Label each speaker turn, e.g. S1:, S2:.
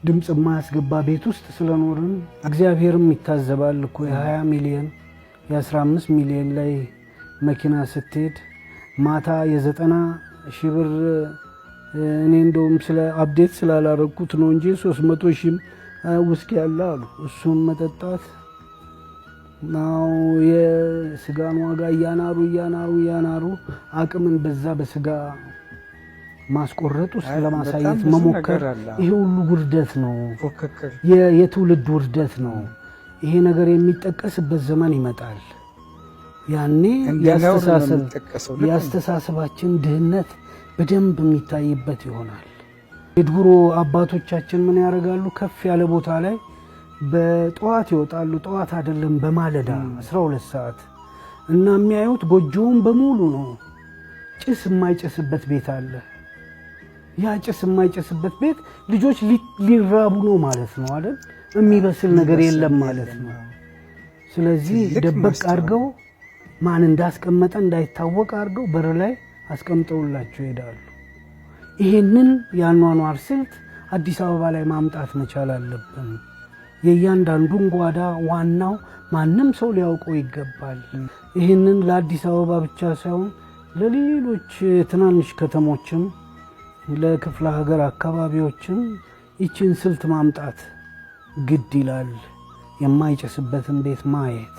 S1: ድምፅ የማያስገባ ቤት ውስጥ ስለኖርን እግዚአብሔርም ይታዘባል እኮ። የ20 ሚሊዮን፣ የ15 ሚሊዮን ላይ መኪና ስትሄድ ማታ የ90 ሺህ ብር፣ እኔ እንደውም ስለ update ስላላረግኩት ነው እንጂ 300 ሺህም ውስኪ ያለ አሉ። እሱን መጠጣት now የስጋን ዋጋ እያናሩ እያናሩ እያናሩ አቅምን በዛ በስጋ ማስቆረጥ ውስጥ
S2: አይ፣
S1: ለማሳየት
S2: በጣም ብዙ
S1: መሞከር
S2: ነገር አለ።
S1: ይሄ ሁሉ ውርደት ነው።
S2: ፉክክር።
S1: የትውልድ ውርደት ነው። ይሄ ነገር የሚጠቀስበት ዘመን ይመጣል። ያኔ
S2: እንደ ነውር ነው የሚጠቀሰው። ልክ ነው።
S1: የአስተሳሰባችን ድህነት በደንብ የሚታይበት ይሆናል። የድሮ አባቶቻችን ምን ያደርጋሉ? ከፍ ያለ ቦታ ላይ በጠዋት ይወጣሉ። ጠዋት አይደለም፣ በማለዳ 12 ሰዓት እና የሚያዩት ጎጆውን በሙሉ ነው። ጭስ የማይጨስበት ቤት አለ። ያ ጭስ የማይጨስበት ቤት ልጆች ሊራቡ ነው ማለት ነው አይደል? የሚበስል ነገር የለም ማለት ነው። ስለዚህ
S2: ትልቅ
S1: ደበቅ
S2: ማስተዋል።
S1: አድርገው፣ ማን እንዳስቀመጠ እንዳይታወቅ አድርገው በር ላይ አስቀምጠውላቸው ይሄዳሉ። ይሄንን የአኗኗር ስልት አዲስ አበባ ላይ ማምጣት መቻል አለብን። የእያንዳንዱን ጓዳ ዋናው ማንም ሰው ሊያውቀው ይገባል። ይህንን ለአዲስ አበባ ብቻ ሳይሆን ለሌሎች ትናንሽ ከተሞችም ለክፍለ ሀገር አካባቢዎችም ይችን ስልት ማምጣት ግድ ይላል። የማይጨስበትን ቤት ማየት።